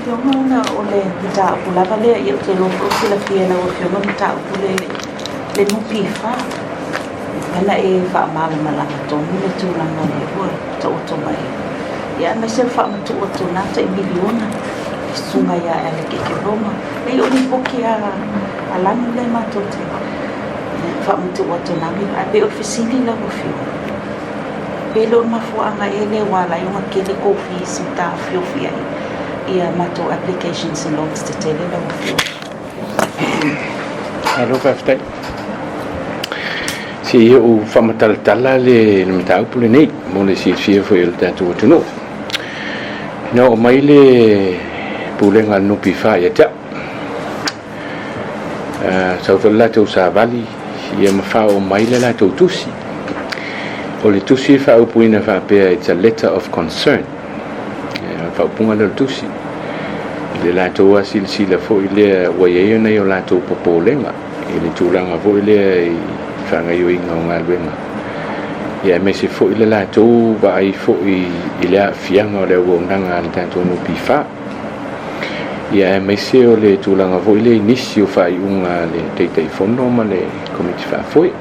Afioga ona o le mataupu lava lea, ia ou te iloa foi ua silafia e lau Afioga le mataupu lea i le NPF. Ana e faamalamalama tonu le tulaga lea ua taoto mai ai, ia aemaise o le faamatuu atu o lena tai miliona i le susuga ia Alec Ekeroma. Leai, o lipoti a Lanu lea matou te faamatuu atu o lena miliona. Ae pei o le fesili lau Afioga, pe le o le mafuaaga ea lea ua ala ai ona tele tou fees ma taofiofi ai ia matou applications i loans tetele lau Afioga? Malo faafetai. Se i ou faamatalatala le mataupu lenei mo le silafia foi o le tatou atunuu. Na oo mai le pulega a le NPF ia te au. Sau foi le latou savali ia ma faaoo mai le latou tusi. O le tusi e faaupuina faapea, it's a letter of concern. O le faaupuga lea o le tusi. I le latou silasila foi lea ua i ai nai o latou popolega i le tulaga foi lea i faagaoioiga o galuega. Ia aemaise foi le latou vaai foi i le aafiaga o le auaunaga a le tatou NPF. Ia aemaise o le tulaga foi lea i nisi o faaiuga a le Taitaifono ma le Komiti Faafoe.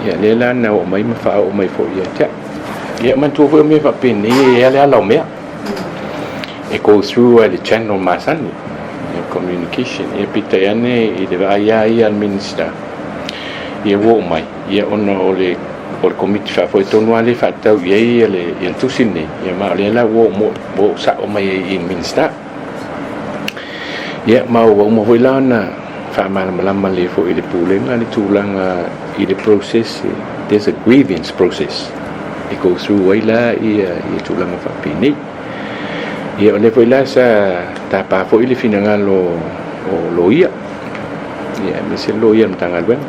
Ia lea la na oo mai ma faaoo mai foi ia te au. Ia manatua foi o mea faapenei e i ai le ala o mea. E go through ai le channel masani, communication. Ia peitai ane i le vaai lava ia a le Minisita, ia ua oo mai, ia ona o le Komiti Faafoe tonu lava lea e faatatau i ai le tusi lenei, ia ma o lea la ua oo sao mai ai i le Minisita. Ia ma ua uma foi la ona faamalamalama lelei foi i le Pulega le tulaga i le process, there's a grievance process e go through ai la ia tulaga faapenei. Ia o lea foi la sa tapa foi le finagalo o loia, ia aemaise le loia o le Matagaluega.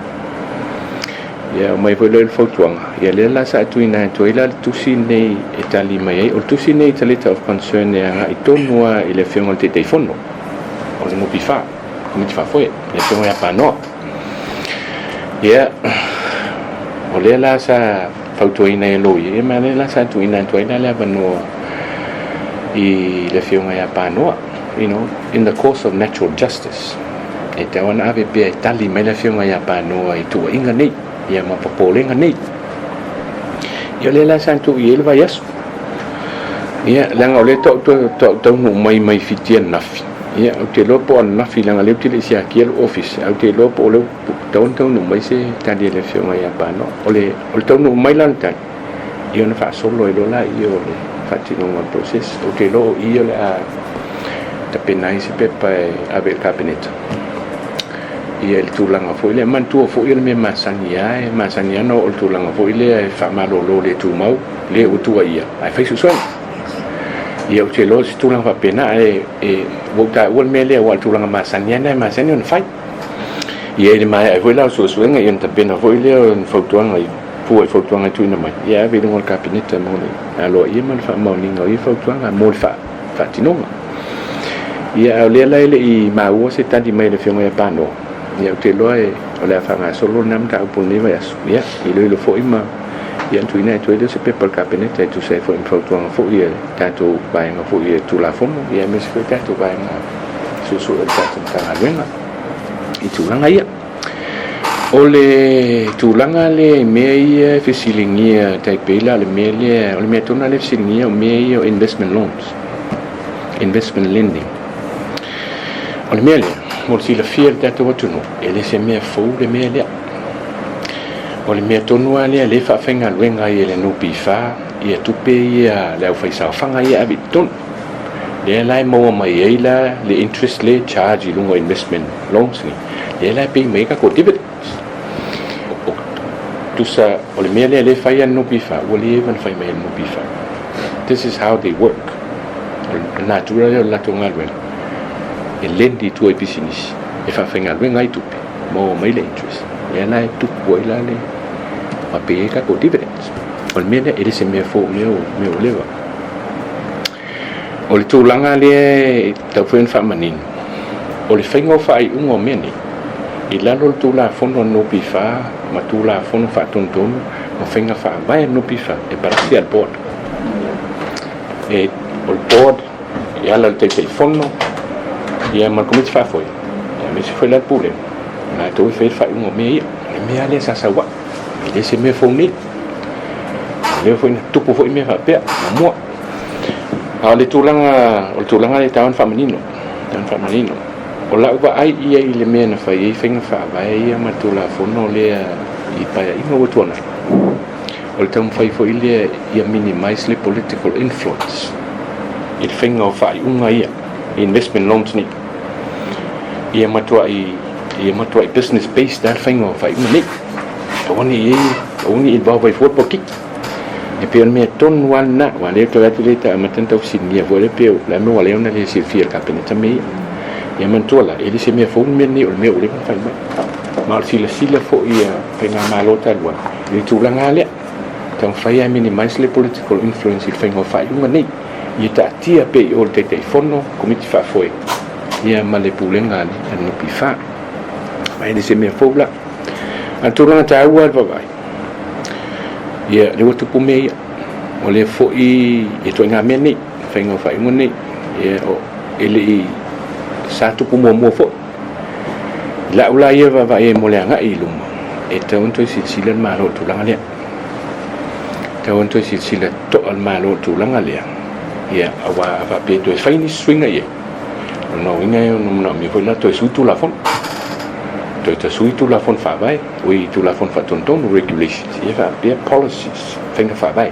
Ia aumai foi lea o le fautuaga, ia lea la sa tuuina atu ai la le tusi lenei e tali mai ai. O le tusi lenei, it's a letter of concern e agai tonu lava i le Afioga i le Taitaifono o le NPF, Komiti Faafoe, le Afioga ia Panoa. Ia, o lea la sa fautuaina e loia, ia ma lea la sa tuuina atu ai la le avanoa i le Afioga ia Panoa, in the course of natural justice. E tatau ona ave pea e tali mai le Afioga ia Panoa i tuuaiga nei, ia ma popolega nei. Ia o lea la sa tuu i ai le vaiaso. Ia, leaga o lea tau taunuu mai mai Fiti ananafi. Ia, ou te iloa po o ananafi, leaga o lea ou te le i siakia lou office, ae ou te iloa po o lea tatau ona taunuu mai se tali a le Afioga ia Panoa. O le taunuu mai la o le tali, ia ona faasolo ai loa laia o le faatinoga o le process. Ou te iloa o i o le a tapena ai se pepa e ave i le Kapeneta. Ia i le tulaga foi lea, manatua foi o le mea masani lava, e masani lava ona oo i le tulaga foi lea e faamalolo le tumau, le ua tuuaia, ae fai suesuega. Ia ou te iloa o se tulaga faapena, ae ua ou taua le mea lea, aua o le tulaga masani lava lena e masani ona fai. Ia i le maea ai foi la o suesuega, ia ona tapena foi lea o ni fautuaga i fua i fautuaga e tuuina mai, ia ave i luga o le Kapeneta mo le aloaia ma le faamaoniga o ia fautuaga mo le faatinoga. Ia a o lea la e le i maua se tali mai e le Afioga ia Panoa, ia ou te iloa o le a faagasolo lena mataupu i lenei vaiaso. Ia, iloilo foi ma ia ona tuuina atu ai lea o se pepa i le Kapeneta e tusa ai foi ma fautuaga foi a le tatou vaega foi e Tulafono, ia aemaise foi tatou vaega suesue o le tatou Matagaluega i tulaga ia. O le tulaga lea i mea ia e fesiligia tai pei la o le mea lea, o le mea tonu lava lea e fesiligia o mea ia o investment loans, investment lending. O le mea lea, mo le silafia e le tatou atunuu, e le se mea fou le mea lea. O le mea tonu lava lea lea e faafaigaluega ai e le NPF ia tupe ia a le aufaisaofaga ia e ave i totonu. Lea la e maua mai ai la le interest lea e charge i luga o investment loans nei. Lea la e pay mai ai tatou dividends. O tusa o le mea lea lea e fai e le NPF, ua leva ona fai mai e le NPF. This is how they work. O le natura lea o le latou galuega, e lend i tua i pisinisi, e faafaigaluega ai tupe, maua mai le interest. Lea la e tupu ai la le ma pay ai tatou dividends. O le mea lea, e le se mea fou, mea ua leva. O le tulaga lea e tatau foi ona faamanino, o le faiga o faaiuga o mea nei, i lalo o le Tulafono a le NPF ma Tulafono Faatonutonu ma faiga faavae a le NPF, e palasi a le board. O le board e ala i le Taitaifono, Ia ma le Komiti Faafoe, aemaise foi la le Pulega, o latou e faia le faaiuga o mea ia. O le mea lava lea sa sau ai, e le se mea fou nei. O lea foi na tupu foi mea faapea muamua. A o le tulaga, o le tulaga lea e tatau ona faamanino, tatau ona faamanino. O lau vaai ia i le mea na fai ai faiga faavae ia ma le Tulafono lea i Paeaiga ua tuanai, o le taumafai foi lea ia minimize le political influence i le faiga o faaiuga ia, investment loans nei. Ia matuai business based lava le faiga o faaiuga nei. Aua ne i aua ne i involve ai fua le polokiki. E pei o le mea tonu lava lena, aua lea toe atu lea ta amata ona tau fesiligia foi lea pe o le a le mea ua ala ai ona le silafia e le Kapeneta mea ia. Ia manatua la, e le se mea fou le mea lenei, o le mea ua leva ona fai mai. Ma o le silasila foi a faigamalo talu ai i le tulaga lava lea. Taumafai lava e minimize le political influence i le faiga o faaiuga nei. Ia taatia pea i o le Taitaifono, Komiti Faafoe, ia ma le Pulega a le NPF. Ma e le se mea fou la. A o le tulaga taua le vaavaai, ia lea ua tupu mea ia. O lea foi e ituaiga mea nei, faiga o faaiuga nei, ia e le i sa tupu muamua foi. I lau la ia vaavaai mo le agai i luma, e tatau ona toe silasila le Malo i le tulaga lea. E tatau ona toe silasila totoa le Malo i le tulaga lea, ia aua a faapea e toe fai nisi suiga i ai, o lona uiga e ono manaomia foi la toe sui Tulafono. Toe tasui Tulafono faavae, oi Tulafono faatonutonu, regulations, ia faapea policies, faiga faavae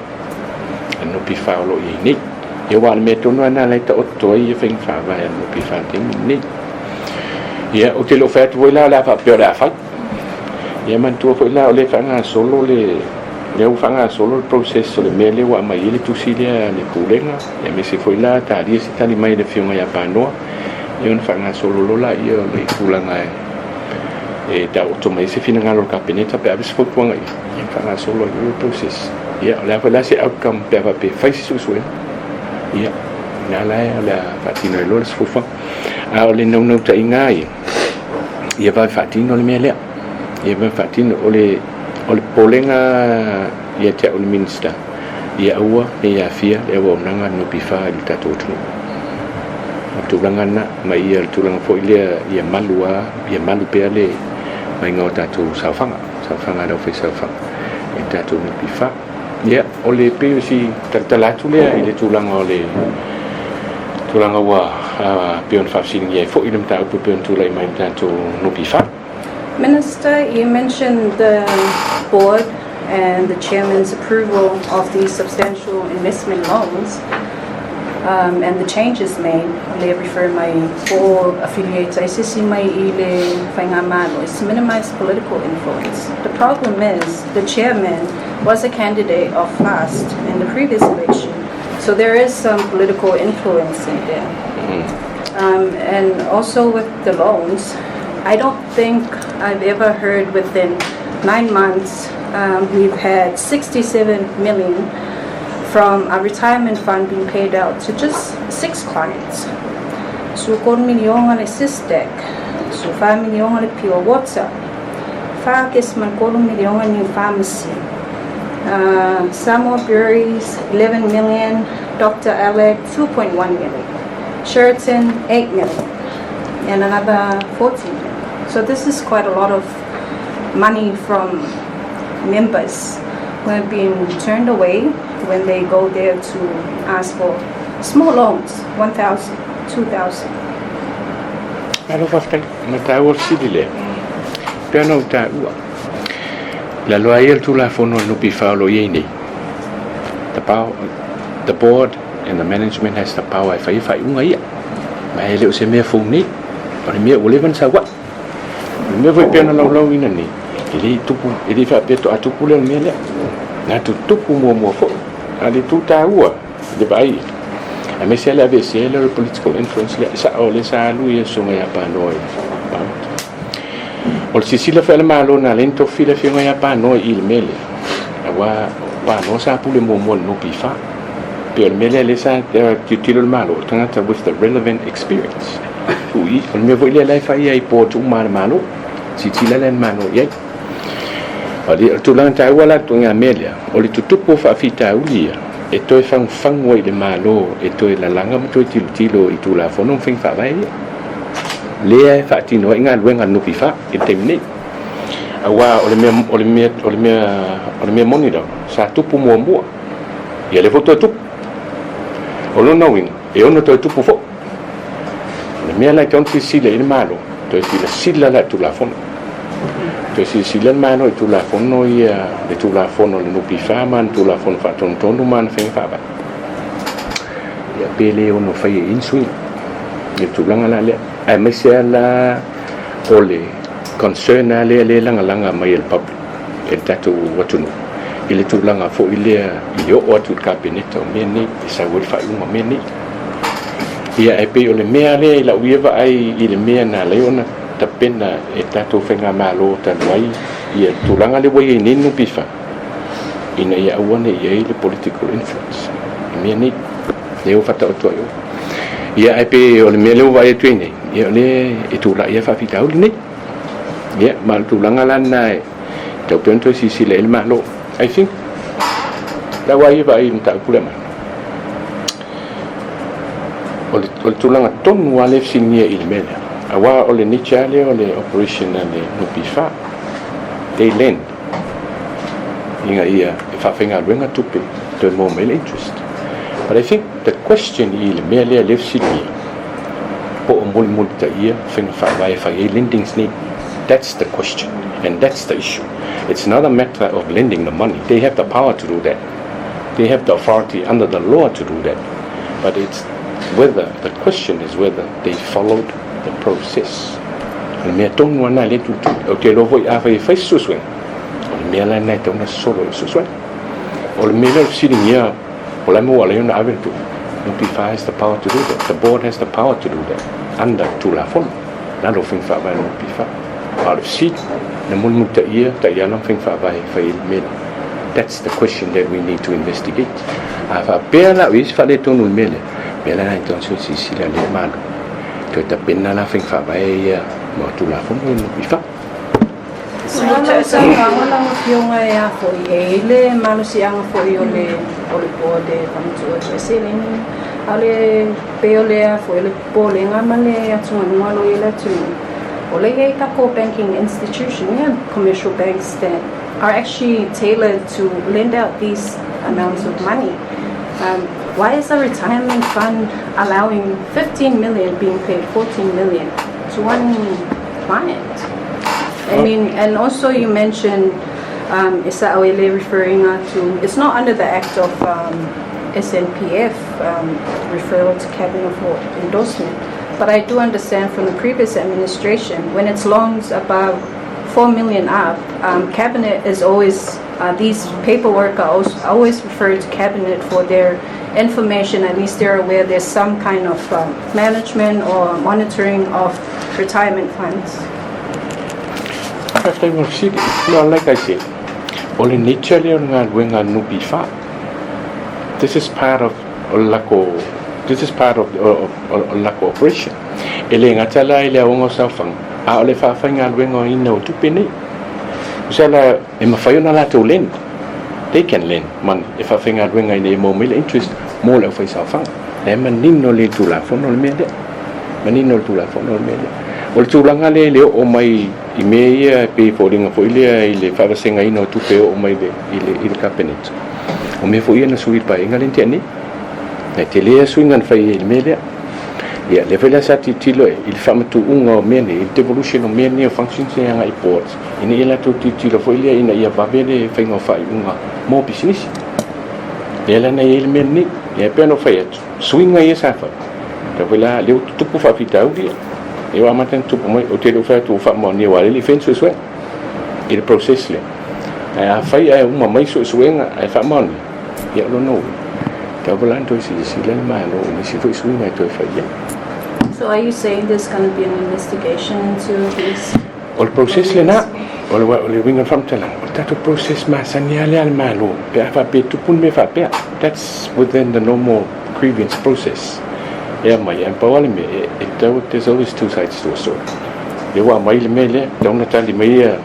a le NPF o lo o i ai nei. Ia aua o le mea tonu lava lena o la e taoto ai ia faiga faavae a le NPF i le taimi lenei. Ia, ou te le o fai atu foi la o le a faapea o le a fai. Ia manatua foi la o lea e faagasolo le lea ua faagasolo le process o le mea lea ua aumai ai le tusi lea a le Pulega, aemaise foi la talia se tali mai a le Afioga ia Panoa, ia ona faagasolo loa laia o le tulaga e taoto mai ai se finagalo o le Kapeneta pe ave se fautuaga i ai, ia faagasolo ai loa le process. Ia o le a foi la se outcome pe a faapea e fai se suesuega, ia o lea la o le a faatino ai loa le fuafuaga. A o le naunautaiga lava ia, ia vave faatino le mea lea. Ia vave faatino. O le popolega ia te au le Minisita, ia aua ne i aafia le auaunaga a le NPF i le tatou atunuu. O le tulaga lena, ma ia le tulaga foi lea ia malu lava, ia malu pea le maiga o tatou saofaga, saofaga a le aufaisaofaga i le tatou NPF. Ia, o le pei o si talatala atu lea i le tulaga o le tulaga ua pei ona faafesiligia ai foi le mataupu e pei ona tulai mai i le tatou NPF. Minister, you mentioned the board and the chairman's approval of these substantial investment loans and the changes made. Le refer mai po affiliates ai se isi mai i le Faigamalo is to minimize political influence. The problem is the chairman was a candidate of FAST in the previous election, so there is some political influence in there. And also with the loans, I don't think I've ever heard within 9 months we've had 67 million from a retirement fund being paid out to just six clients. So 3 miliona le Systec, so 4 miliona le Pure Water, 4.3 miliona New Pharmacy, Samoa Breweries 11 million, Dr. Alec 2.1 million, Sheraton 8 million, and another 14 million. So this is quite a lot of money from members who have been turned away when they go there to ask for small loans, 1,000, 2,000. Malo faafetai, ma taua fesili lea. Pe ona ou taua. Lalo ai le Tulafono a le NPF o lo o i ai nei. The power, the board and the management has the power e fai faaiuga ia. Ma e le o se mea fou nei. O le mea ua leva ona sau ai. O le mea foi pe ona laulauina nei, e le tupu, e le faapea toa tupu lea o le mea lea. Na tutupu muamua foi. A le tu taua, le vaai. Aemaise le aveesea lea o le political influence lea. Sao o lea sa alu ia susuga ia Panoa i palota. O le silasila foi a le Malo na ala ai ona tofi le afioga ia Panoa i le mea lea. Aua o Panoa sa pule muamua i le NPF. Pe o le mea lea lea sa tilotilo le Malo, o le tagata with the relevant experience. Ui, o le mea foi lea la e fai ai i boards uma a le Malo. Silasila lea le Malo i ai. O le tulaga taua la ituaiga mea lea, o le tutupu o faafitauli ia, e toe fagufagu ai i le Malo e toe lalaga ma toe tilotilo i Tulafono ma faiga faavae ia. lea e faatino ai galuega a le NPF i le taimi nei. Aua o le mea, o le mea, o le mea, o le mea moni lava, sa tupu muamua, ia lea foi toe tupu. O lona uiga, e ono toe tupu foi. O le mea la e tatau ona silasila i ai le Malo, toe silasila la i Tulafono. Toe silasila le Malo i Tulafono ia, le Tulafono a le NPF ma ana Tulafono Faatonutonu ma ana faiga faavae. Ia pe le ono fai ai ni suiga i le tulaga la lea. Aemaise lava la o le concern lava lea lea e lagalaga mai e le public, e le tatou atunuu i le tulaga foi lea i le oo atu i le Kapeneta o mea nei, e sau ai le faaiuga o mea nei. Ia ae pei o le mea lea i lau ia vaai i le mea na ala ai ona tapena e tatou faigamalo talu ai ia le tulaga lea ua i ai nei le NPF, ina ia aua ne i i ai le political influence i mea nei, lea ua faataoto ai o. Ia ae pei o le mea lea ua vaai atu ai nei, ia o lea e tulai ai faafitauli nei. Ia ma o le tulaga la lena e tau pea ona toe silasila i ai le Malo. I think, lau lava ia vaai i le mataupu lea aumai, o le, o le tulaga tonu lava lea e fesiligia i le mea lea, aua o le nature lava lea o le operation a le NPF, they lend ina ia e faafaigaluega tupe toe maua mai le interest. But I think the question i le mea lea lea e fesiligia, po o mulimulitaia faiga faavae e fai ai lendings nei. That's the question and that's the issue. It's not a matter of lending the money. They have the power to do that. They have the authority under the law to do that. But it's whether, the question is whether they followed the process. O le mea tonu lava lena lea e tulituli. Ou te iloa foi afai e fai se suesuega, o le mea la lena e tatau ona sosolo i le suesuega. O le mea lea o le fesiligia o le a mea ua ala ai ona ave le tupe, NPF has the power to do that. The board has the power to do that under Tulafono, lalo o faiga faavae a le NPF. A o le fesili, na mulimulitaia taiala ma faiga faavae e fai ai le mea lea? That's the question that we need to investigate. A faapea la o i ai se faaletonu i le mea lea, mea la lena e tatau ona silasila lea Malo, toe tapena la faiga faavae ia ma Tulafono ia le NPF. Sa saunoaga lau Afioga e a foi e i ai le malosiaga foi o le o le board e faamatuu atu ai seleni a o le pei o le a foi le popolega ma le atugaluga o lo o i ai le atunuu o la e i ai tatou banking institution ia commercial banks that are actually tailored to lend out these amounts of money um, why is the retirement fund allowing 15 million being paid 14 million to one client? I mean, and also you mentioned Isa referring to, it's not under the act of SNPF referral to cabinet for endorsement, but I do understand from the previous administration, when it's loans above 4 million up, cabinet is always, these paperwork are also always referred to cabinet for their information. At least they're aware there's some kind of management or monitoring of retirement funds. Faafetai mo le fesili. No, like I said, o le nature lea o le galuega a le NPF. This is part of o le lako, this is part of o, o, o le lako operation. E le gata la i le aoga o saofaga, a o le faafaigaluegaina o tupe nei. Tusa la e mafai ona latou lend. They can lend money e faafaigaluega ina ia maua mai le interest mo le aufaisaofaga. La e manino le Tulafono le mea lea. Manino le Tulafono le mea lea. O le tulaga lea e le oo mai i mea ia e pei e foliga foi lea i le faavasegaina o tupe e oo mai i le, i le Kapeneta. O mea foi ia na sui i le Paeaiga lea na tea nei. E tele lava suiga na fai i le mea lea. Ia, lea foi la sa tilotilo i le faamatuuga o mea nei, i le devolution o mea nei o functions nei agai i boards, ina ia latou tilotilo foi lea ina ia vave le faiga o faaiuga mo pisinisi. Lea la na i ai le mea lenei. Ia, e pei ona ou fai atu, suiga ia sa fai, tau foi la, lea ua tutupu faafitauli ia. Lea ua amata ona tutupu mai, ou te le o fai atu ua faamaonia aua o lea e le i faia ni suesuega i le process lea. Ae afai ae uma mai suesuega ae faamaonia, ia o lona uiga, tau foi la ona toe silasila le Malo i nisi foi suiga e toe fai i ai. So are you saying there's going to be an investigation into this? O le process lena, o le, o le uiga o le faamatalaga, o le tatou process masani lava lea a le Malo, pe a faapea e tupu ni mea faapea. That's within the normal grievance process. E aumai, ae pau lava le mea, e, e tatau, there's always two sides to a story. Lea ua aumai le mea lea, tatau ona tali mai ia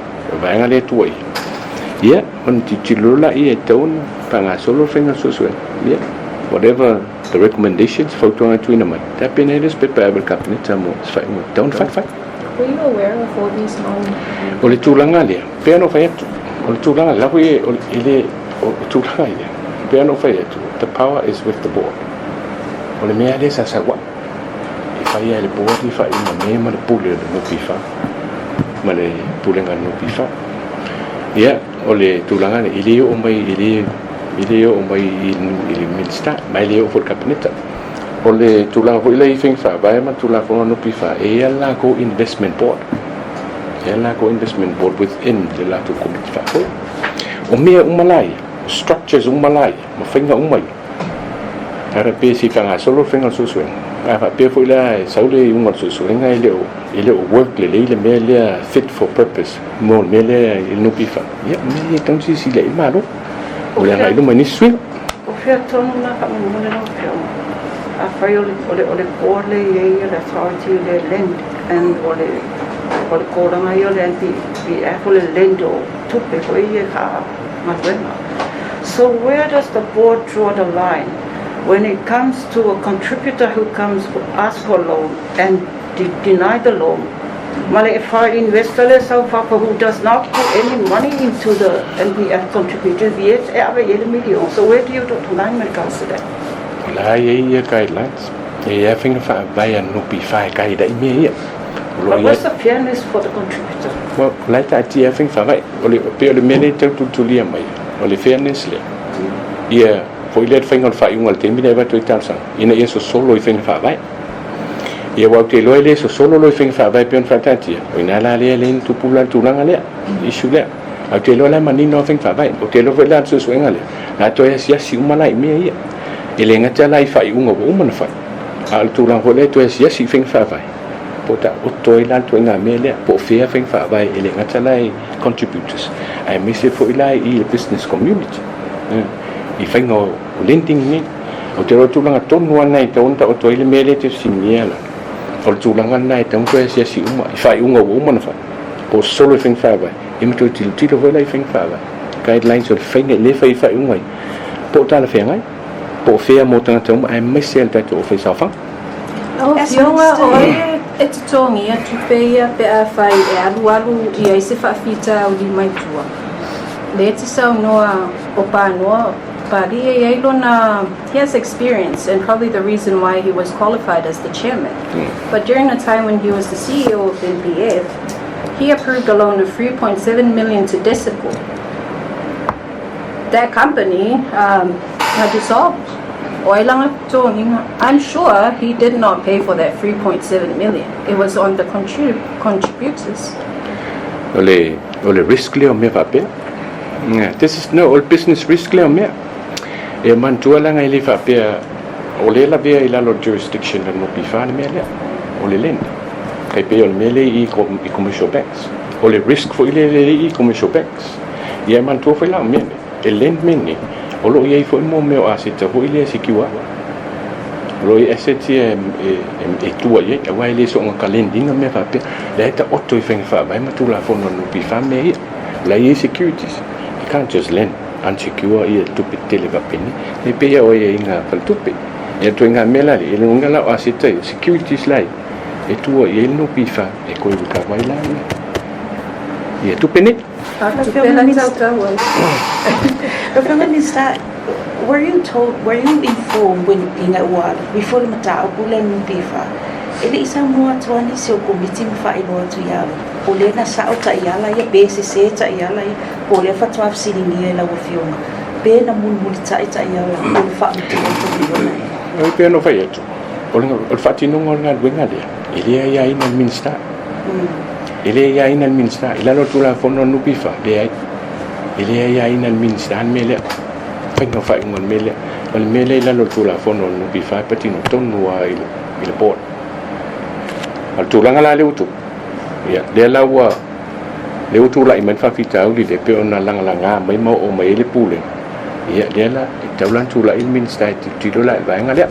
vaega lea e tuuaia. Ia, ona tilotilo laia e tatau ona faagasolo le faiga o le suesuega. Ia, whatever The recommendations, fautuaga e tuuina mai, tapena ai le isi pepa e ave i le Kapeneta mo se faaiuga e tatau ona faifai. Were you aware of all these loan? O le tulaga lea, pei ona ou fai atu, o le tulaga lea foi e, e le, o le tulaga ia, pei ona ou fai atu, the power is with the board. O le mea lea sa sau ai, e fai lava e le board le faaiuga me ma le pule o le NPF, ma le pulega a le NPF. Ia, o le tulaga lea, e le oo mai, e le, e le oo mai i le Minisita, ma e le oo foi i le Kapeneta. O le tulaga foi lea i faiga faavae ma Tulafono a NPF, e i ai le latou investment board. E i ai le latou investment board within le latou komiti faafoe. O mea uma la ia, o structures uma la ia, ma faiga uma ia, ara pe se i faagasolo le faiga o le suesuega, a faapea foi la e sau le iuga o le suesuega e le o, e le o work lelei le mea lea fit for purpose mo le mea lea i le NPF, ia, o mea ia e tatau ona silasila i ai le Malo mo le agai i luma i nisi suiga. O fea tonu la faamolemole lau Afioga? Afai o le, o le, o le board lea e i ai le authority le lend and o le, o le kolaga ia o le NPF o le lend o tupe foi ia e galuega. So where does the board draw the line when it comes to a contributor who comes ask for a loan and de deny the loan ma le foreign investor le sau fafo who does not put any money into the NPF contributions yet e ave i ai le million. So where do you draw the line when it comes to that? O la e i ai ia guidelines, e i ai faiga faavae a NPF e guide ai mea ia. O lo o But i ai. what's the fairness for the contributor? Well, o la e taatia ai faiga faavae. O le, pei o le mea lea e tau tulitulia mai, o le fairness lea. Ia foi lea le faiga o le faaiuga i le taimi lea e avatu ai talosaga, ina ia sosolo i faiga faavae. Ia aua ou te iloa e le sosolo loa i faiga faavae pei ona faataatia, o i ina la lea e le tupu la le tulaga lea, le issue lea. Ae ou te iloa la e manino lava faiga faavae. Ou te iloa foi la le suesuega lea, o le a toe asiasi uma la i mea ia. E le gata la i faaiuga ua uma ona fai, a o le tulaga foi lea e toe asiasi i faiga faavae, po o taoto ai la le ituaiga mea lea, po o fea faiga faavae e le gata la i contributors, aemaise foi la i le business community i faiga o lending nei. Ou te iloa o le tulaga tonu lava lena e tatau ona taoto ai le mea lea e te fesiligia la. O le tulaga lena e tatau ona toe asiasi uma i faaiuga ua uma ona fai, po o sosolo i faiga faavae, ia ma toe tilotilo foi la i faiga faavae, guidelines o le faiga lea e fai ai faaiuga ia, po o talafeagai, po o fea mo tagata uma aemaise lava le tatou aufaisaofaga. Lau Afioga, o ai e totogia tupe ia pe afai e alualu i ai se faafitauli mai tua? Lea e te saunoa o Panoa, Papalii e i ai lona, he has experience and probably the reason why he was qualified as the chairman. But during the time when he was the CEO of NPF, he approved a loan of 3.7 million to Decipol. That company had dissolved. O ai lana totogiga? I'm sure he did not pay for that 3.7 million. It was on the contributors. O le, o le risk lea o mea faapea. Yeah, this is, no, o le business risk lea o mea. E manatua leaga e le faapea o lea e lavea i lalo o le jurisdiction a le NPF le mea lea, o le lend. Tai pei o le mea lea i i commercial banks. O le risk foi lea e i commercial banks. Ia e manatua foi la o mea nei, e lend mea nei, o lo o i ai foi mo mea o aseta foi lea e secure ai. O lo o i ai assets ia e tua i ai, aua e le soona ka lend ina mea faapea. Lea e taoto i faiga faavae ma Tulafono a le NPF mea ia. O la e i ai securities. You can't just lend unsecure ia tupe tetele faapenei. E pei lava o aiaiga faletupe. Ia ituaiga mea la lea, ia le uiga la o aseta ia, securities la ia, e tua i ai le NPF e toe recover ai la ia tupe nei. Tupe la tautau ai. Lau Afioga i le Minisita, were you told, were you informed when ina ua before le mataupu lea i le NPF, e le i saunoa atu lava nisi o Komiti ma faailoa atu ia o lea na sao taiala ia pe sese taiala ia po o lea faatoa fesiligia e lau Afioga pe na mulimulitai taiala po o le faamatalaga miliona ea? E pei ona ou fai atu, o le faatinoga o le galuega lea, e le aiaina e le Minisita. E le aiaina e le Minisita. I lalo o le Tulafono a le NPF, leai. E le aiaina e le Minisita le mea lea. Faiga o faaiuga o le mea lea. O le mea lea i lalo o le Tulafono a le NPF e patino tonu lava i le board. A o le tulaga la lea ua tupu, ia, lea la ua, lea ua tulai mai le faafitauli lea pei ona lagalaga mai ma oo mai ai le Pulega, ia, lea la, e tatau la ona tulai le Minisita e tilotilo la i le vaega lea.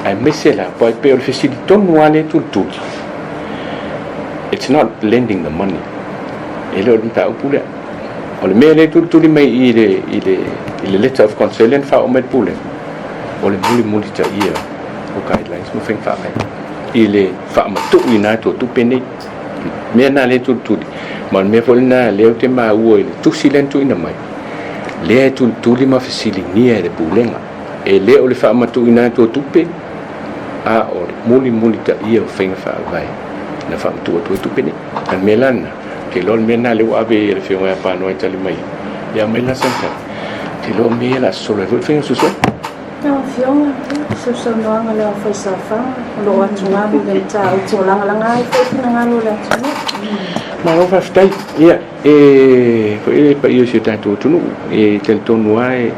Aemaise la, e pei o le fesili tonu lava lea e tulituli, it's not lending the money, e le o le mataupu lea. O le mea lea e tulituli mai i le, i le, i le letter of concern lea na faaoo mai i le Pulega, O le mulimulitaia o guidelines ma faiga faavae i le faamatuuina atu o tupe nei. Mea na lea e tulituli, ma o le mea foi lena lea ou te maua i le tusi lea na tuuina mai, lea e tulituli ma fesiligia e le Pulega. E le o le faamatuuina atu o tupe, a o le mulimulitaia o faiga faavae na faamatuu atu ai tupe nei. A o le mea la lena, ou te iloa o le mea lena lea ua ave i ai e le Afioga ia Panoa e tali mai ai, ia aumai la sana tali. Ou te iloa o mea ia o le a sosolo ai foi le faiga suesuega. Lau Afioga, o se saunoaga lea o Faisaofaga, o lo o atugalu i le mataupu o lagalaga ai foi finagalo o le atunuu. Malo faafetai. Ia, e foi le paia o si o tatou atunuu, e talitonu lava e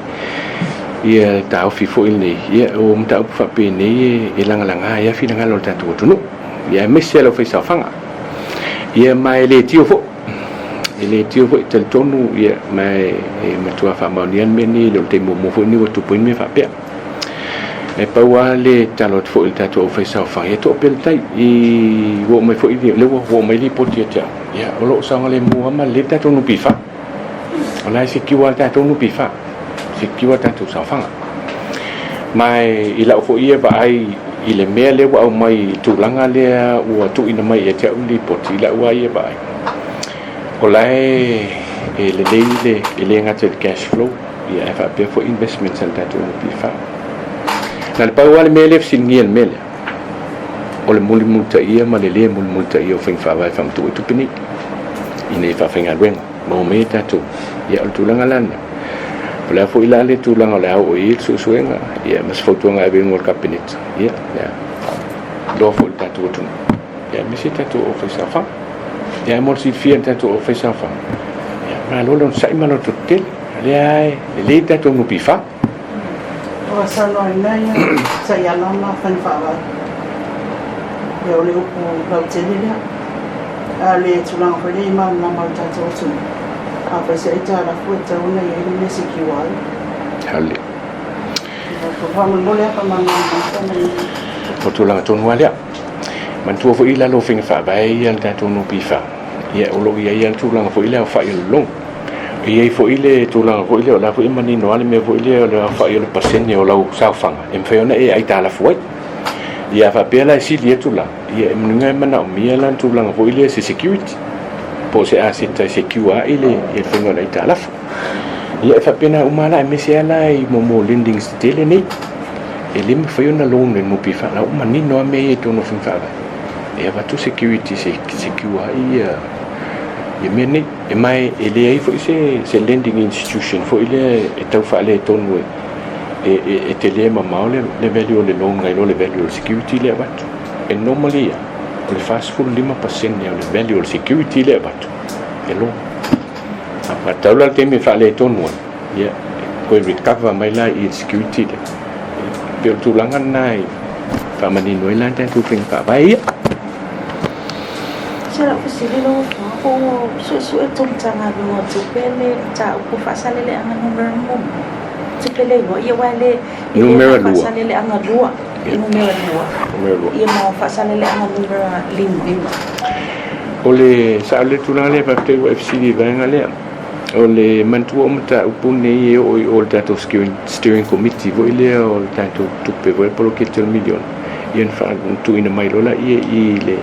ia taofi foi lenei, ia o mataupu faapenei e lagalaga ai lava finagalo o le tatou atunuu, ia aemaise lava le aufaisaofaga. Ia ma e le tio foi, e le tio foi, talitonu ia ma e matua faamaonia le mea lenei, e le o le taimi muamua foi lenei ua tupu ai le mea faapea. E pau lava le tatalo atu foi i le tatou aufaisaofaga, ia toa pea le tai, i ua oo mai foi, lea ua oo mai lipoti ia te au, ia o lo o saogalemu lava ma lelei le tatou NPF. O la e secure lava le tatou NPF, secure le tatou saofaga. Ma i lau foi ia vaai i le mea lea ua aumai i le tulaga lea ua tuuina mai ia te au le lipoti, i lau lava ia vaai, o la e lelei le, e le gata i le cash flow, ia ae faapea foi investments a le tatou NPF. Na o le pau lava le mea lea e fesiligia i le mea lea, o le mulimulitaia ma le le mulimulitaia o faiga faavae faamatuu ai tupe nei ina ia faafaigaluega maua mai ai tatou. Ia o le tulaga la lena. O le a foi la le tulaga o le a oo i ai le suesuega, ia ma se fautuaga e ave i luga o le Kapeneta, ia, ia iloa foi i le tatou atunuu, ia aemaise tatou aufaisaofaga. Ia ae mo le silafia e le tatou aufaisaofaga, ia malo le onosai ma loto tetele, o lea e lelei le tatou NPF. Ua saunoaina ia taiala ma faiga faavae. Ia o le upu lautele lea. A o le tulaga foi lea i malamalama o le tatou atunuu, a fai se aitalafu e tatau ona i ai le mea secure ai. Haole. Faamolemole lava faamalamalama mai. O tulaga tonu lava lea. Manatua foi i lalo o faiga faavae ia a le tatou NPF, ia o lo o i ai lava le tulaga foi lea o aofai o le loan. E i ai foi le tulaga foi lea, o la foi e manino lava le mea foi lea o le aofai o le pasene o lau saofaga e mafai ona e aitalafu ai. Ia a faapea la e sili atu la, ia e manuia e manaomia la le tulaga foi lea se security po o se aseta e secure ai le faiga o le aitalafu. Ia e faapena uma la aemaise lava la i mo lendings tetele nei. E le mafai ona loan e le NPF, la ua manino lava mea ia i totonu o faiga faavae. E avatu security e secure ai ia mea nei. E ma e leai foi se lending institution foi lea e tau faaletonu e tele mamao le value o le loan nai lo le value o le security lea e avatu. E normally lava, o le 45% o le value o le security lea e avatu e loan. A faatau la le taimi e faaletonu ai, ia, e toe recover mai la i le security lea. E pei o le tulaga lena e faamanino ai la tatou faiga faavae ia. Se lau fesili lau Afioga, po ua suesue tou Matagaluega o Tupe le mataupu faasaleleaga numera muamua? Tupe le iloa, ia aua e le Numera lua. Faasaleleaga lua, numera lua. Numera lua. Ia ma faasaleleaga numera lima. O le sao le tulaga lea, faafetai ua e fesili i le vaega lea. O le manatua o mataupu nei e oo i o le tatou steering committee foi lea o le tatou tupe foi le poloketi o le miliona, ia na faatuina mai loa laia i le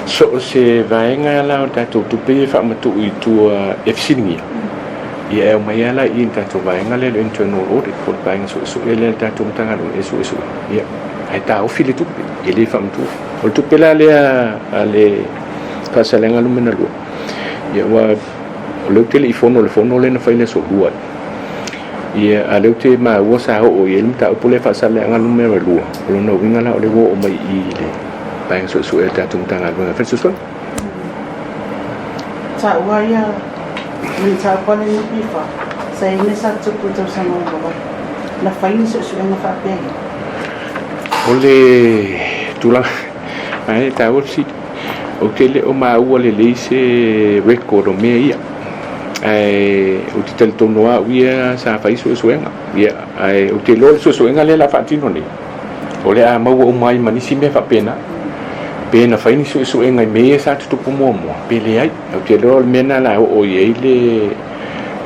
so o se vaega la o tatou tupe ia e faamatuu i tua e fesiligia, ia e aumai lava la i le tatou vaega lea le internal audit po o le vaega suesue lea a le tatou Matagaluega e suesue, ia ae taofi le tupe, e le faamatuu. O le tupe la lea a le Faasalega Numera 2, ia ua o lea ou te le i fono i le fono lea na fai i le aso Lua. Ia, a o lea ou te maua sa oo i ai le mataupu lea Faasaleleaga Numera 2, o lona uiga la o lea ua oo mai i i le vaega suesue a le tatou Matagaluega e fai le suesuega. Taua ia le mataupu a le NPF, sa i ai mea sa tutupu i tausaga ua mavae, na fai ni suesuega faapea ia? O le tulaga, ae taua le fesili. Ou te le o maua lelei se record o mea ia, ae ou te talitonu lava au ia sa fai suesuega. Ia, ae ou te iloa le suesuega lea o le a faatino nei, o le a maua uma ai ma nisi mea faapena. Pe na fai ni suesuega i mea ia sa tutupu muamua, pe leai. Ou te iloa o le mea lena o le a oo i ai le,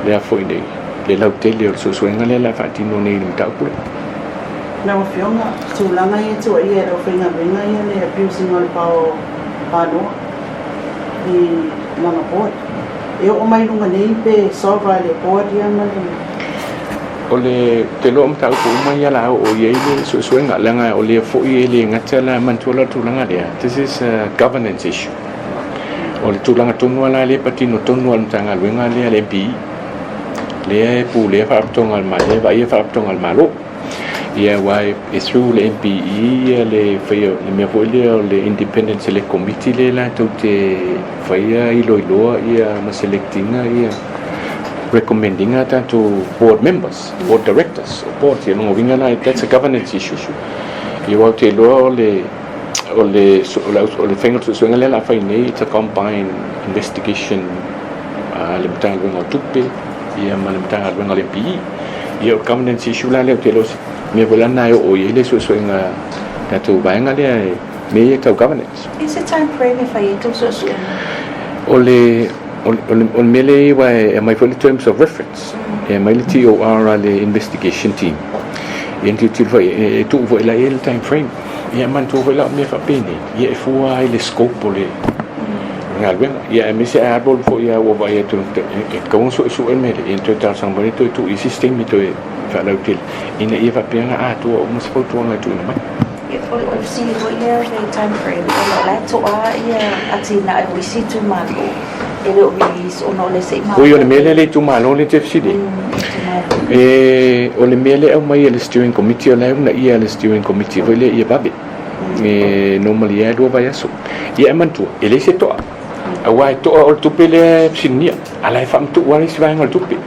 le a foi nei, le lautele o le suesuega lea o le a faatino nei i le mataupu lea. Lau Afioga, tulaga ia e tuuaia e le aufaigaluega ia le abuse ina o le power o Panoa i lana board. E oo mai luga nei pe solve e le board ia ma le. O le te iloa o mataupu uma ia la oo i ai le suesuega, leaga o lea foi e le gata la manatua la tulaga lea. This is a governance issue. O le tulaga tonu lava la lea e patino tonu lava i le Matagaluega lea a le MPE, lea e pulea Faalapotopotoga a le Malo, lea e vaaia Faalapotopotoga a le Malo. Ia aua e through le MPE le faia le mea foi lea o le Independent Select Committee lea latou te faia iloiloa ia ma select ina ia recommend ina tatou board members, board directors o boards. Ia lona uiga la, that's a governance issue. Ia aua ou te iloa o le faiga o le suesuega lea o le a fai nei, it's a combined investigation a le Matagaluega o Tupe ia ma le Matagaluega o le MPE. Ia o le governance issue la lea, ou te iloa o se mea foi la lena e oo i ai le suesuega tatou vaega lea e mea ia tau governance. Is se time frame e fai ai tou suesuega? O le mea lea aua e aumai foi le terms of reference, e aumai le TOR a le investigation team. Ia na tilotilo foi e tuu foi la i ai le time frame. Ia manatua foi la o mea faapenei, ia e fua ai le scope o le galuega. Ia aemaise a alualu foi lava ua vaai atu e tatau ona suesue le mea lea, ia na toe talosaga mai lea toe tuu i isi taimi toe faalautele ina ia faapea ona atoa uma se fautuaga e tuuina mai. Ia, o le fesili foi lea o le time frame, ona o la e toa ia atinae o isi itumalo e le o release ona o le se i Ui, o le mea lea le itumalo lea e te fesili ai. E, o le mea lea e aumai e le steering committee, o la e uunaia e le steering committee foi lea ia vave. E normally lava e 2 vaiaso. Ia e manatua, e leai se toa. Aua e toa o le tupe lea e fesiligia, a la e faamatuu lava le isi vaega o le tupe.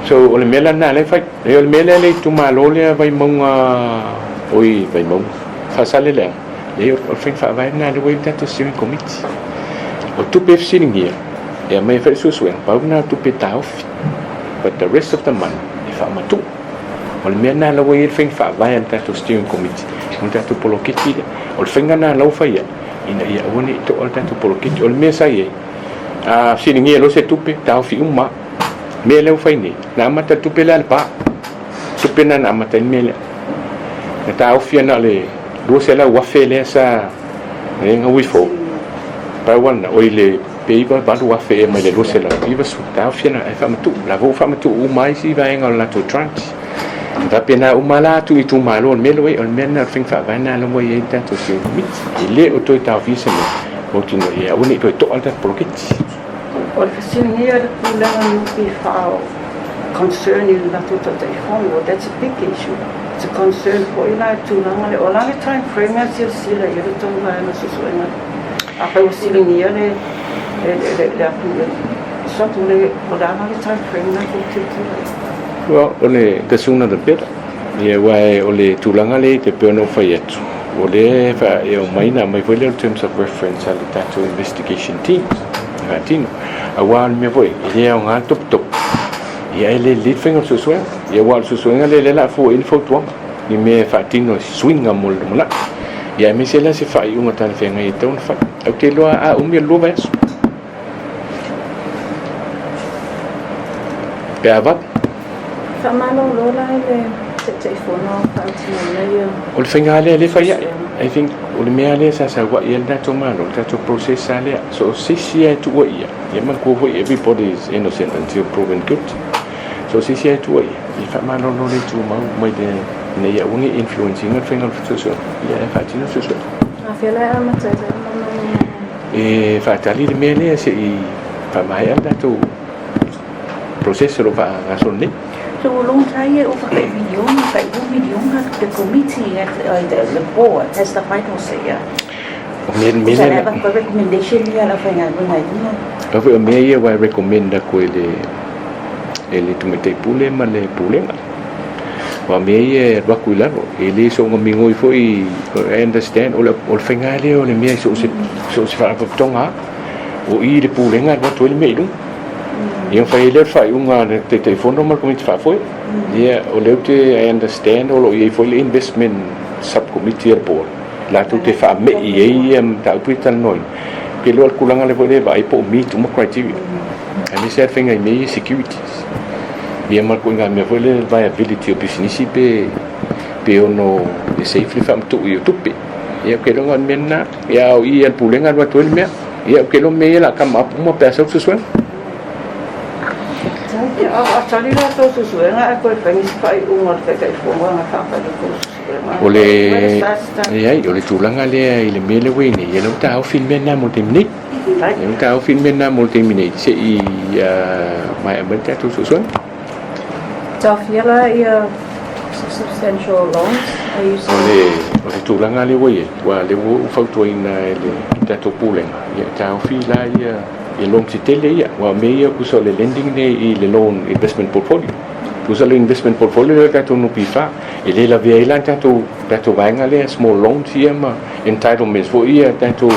So, o le mea la lena lea e fai. E o le mea lea le itumalo lea Vaimauga, oi, Vaimauga, Faasaleleaga, leai o le faiga faavae lena lea ua i ai le tatou steering committee. O tupe e fesiligia, e aumai e fai le suesuega, pau lena o tupe taofi. But the rest of the money, e faamatuu. O le mea lena la ua i ai le faiga faavae a le tatou steering committee, o le tatou poloketi lea. O le faiga lena la ua fai ai, ina ia aua ne i toa le tatou poloketi. O le mea sa i ai, a fesiligia loa se tupe, taofi uma lava. Mea lea ua fai nei, na amata le tupe lea a le pa. Tupe lena na amata ai le mea lea. Na taofi na o le 200,000 lea sa na withhold. Pau lava lena, oi le pe 98,000 ea mai le 290, taofi ana ae faamatuu. La foi ua faamatuu uma ai isi vaega o le latou tranche. E faapena uma la atu i itumalo o le mea lea ua i ai. O le mea lena o le faiga faavae lena la ua i ai le tatou steering committee. E le o toe taofia se mea, mautinoa ia aua ne i toe toa le tatou poloketi. O le fesiligia le pulega NPF concern i le latou Taitaifono, that's a big issue. It's a concern foi la e tulaga lea. O le a le time frame e silasila i ai le tou vaega suesuega? Afai ua siligia le le le atu le sotu le o le a la le time frame na tou tilotilo i ai? Well, o le the sooner the better. Ia, aua o le tulaga lea e pei ona ou fai atu, o lea e e aumai na aumai foi lea o le terms of reference a le tatou investigation team e faatino. Aua o le mea foi, e le aoga le topetope, ia e le lelei le faiga o le suesuega. Ia aua o le suesuega lea lea o le a fua i ai le fautuaga, ni mea e faatino e suiga mo le lumanai. Ia aemaise la se faaiuga talafeagai e tatau ona fai. Ou te iloa a umi o le 2 vaiaso. Pe a vave. Faamalolo la i le Taitaifono faatinoina ia. O le faiga lea lea e fai ai. I think o le mea lea sa sauai ai le tatou Malo, le tatou process lava lea. So o se isi lava e tuuaia, ia manatua foi everybody is innocent until proven guilty. So o se isi lava e tuuaia, ia faamalolo le tumau mai le ina ia aua ne i influence ina le faiga o le suesuega, ia e faatino le suesuega. Afea la e amata ai le E faatali le mea lea se i faamaea le tatou process o lo o faagasolo nei. So ua logosaia e ova tai miliona, tai 2 miliona, the committee has, the board has the final say, yeah. O mea, mea Sa lea, le avatu recommendation ia la faigaluega i luga. O foi o mea ia ua e recommend aku e le tamaitai pule ma le pulega. Aua o mea ia e alu atu i lalo, e le soona migoi foi, I understand, o le faiga lea o le mea i so o se faalapotopotoga lava. O i le pulega e alu atu ai le mea i luga. Ia ona fai ai lea o le faaiuga a le Taitaifono ma le Komiti Faafoe. Ia, o lea ou te, I understand o lo o i ai foi le investment subcommittee a le board, latou te faamei ai ia mataupu ia talanoaina. Ou te iloa o le tulaga lea foi lea e vaai po o meet uma criteria. Aemaise lava le faiga i mea ia securities. Ia ma le ituaiga mea foi lea viability o pisinisi pe Pe ono e safe le faamatuu o tupe. Ia, ou te iloa na o le mea lena. Ia, a o i i a le Pulega alu atu ai le mea. Ia, ou te iloa mea ia o le a come up uma pe a sau le suesuega. Ia, a o tali la tou suesuega ae toe fai nisi faaiuga a le Taitaifono e faafai le tou suesuega. O le, leai, o le tulaga lea i le mea lea ua i ai nei, ia lea ua taofi le mea lena mo le taimi nei. Lea ua taofi le mea lena mo le taimi nei, se i maea mai le tatou suesuega. Taofia la ia substantial loans, are you O le, o le tulaga lea ua i ai, aua o lea ua ou fautuaina e le tatou Pulega, ia taofi la ia ia loan tetele ia, aua o mea ia tusa o le lending nei i le loan investment portfolio. Tusa o le investment portfolio lea o le tatou NPF, e le lavea ai la le tatou, tatou vaega lea small loans ia ma entitlements foi ia tatou,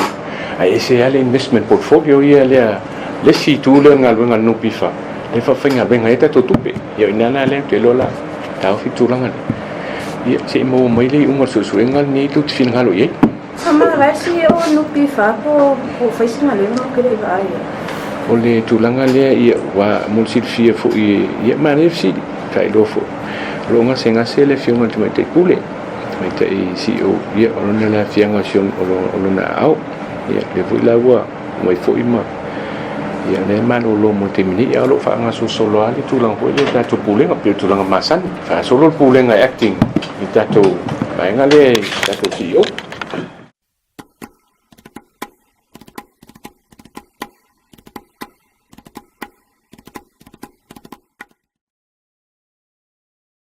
ae ese lava le investment portfolio ia lea, le isi itu lea o le galuega a le NPF, lea e faafaigaluega ai a tatou tupe. Ia o i ina la lea ou te iloa la taofi le tulaga lea. Ia se i maua mai le iuga o le suesuega lenei tou te finagalo i ai. Sama la e CEO o NPF po o fai se galuega ou te le i vaai i ai. O le tulaga lea ia ua mo le silafia foi ia manaia le fesili faailoa foi. O lo o gasegase le afioga i le Tamaitai Pule, Tamaitai CEO, ia o lona le aafiaga o lona aao. Ia lea foi la ua aumai foi ma ia lea e malolo mo le taimi nei, ae o lo o faagasolosolo lava le tulaga foi lea i le tatou Pulega, pei o le tulaga masani, faasolo le Pulega e acting i le tatou vaega lea i le tatou CEO.